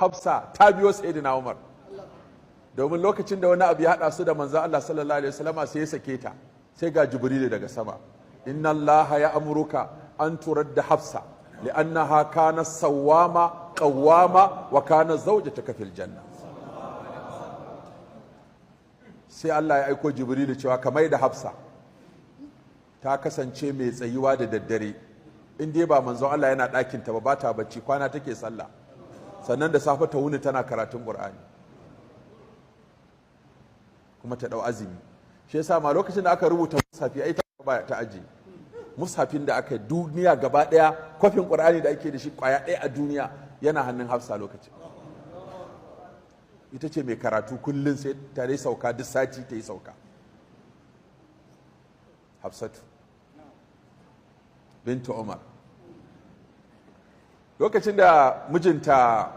Hafsa ta biyo Sayyidina Umar, domin lokacin da wani abu ya haɗa su da manzo Allah sallallahu alaihi wasallama, sai ya sake ta. Sai ga Jibrilu daga sama: "Inna Allaha ya amuruka an turadda Hafsa li'annaha kana sawwama qawwama wa kana zawjatuka fil janna." Sai Allah ya aiko Jibrilu cewa kamar da Hafsa, ta kasance mai tsayuwa da daddare, in dai ba manzon Allah yana ɗakin ta ba, ba ta bacci, kwana take sallah, sannan da safe ta wuni tana karatun Qur'ani, kuma ta ɗau azumi. Shi yasa ma lokacin da aka rubuta mushafi, ai ta ba ta aji mushafin da aka duniya gaba ɗaya, kwafin Qur'ani da ake da shi kwaya ɗaya a duniya yana hannun Hafsa lokacin. Ita ce mai karatu kullum, sai ta yi sauka duk sati, ta yi sauka. Hafsatu bintu Umar, lokacin da mijinta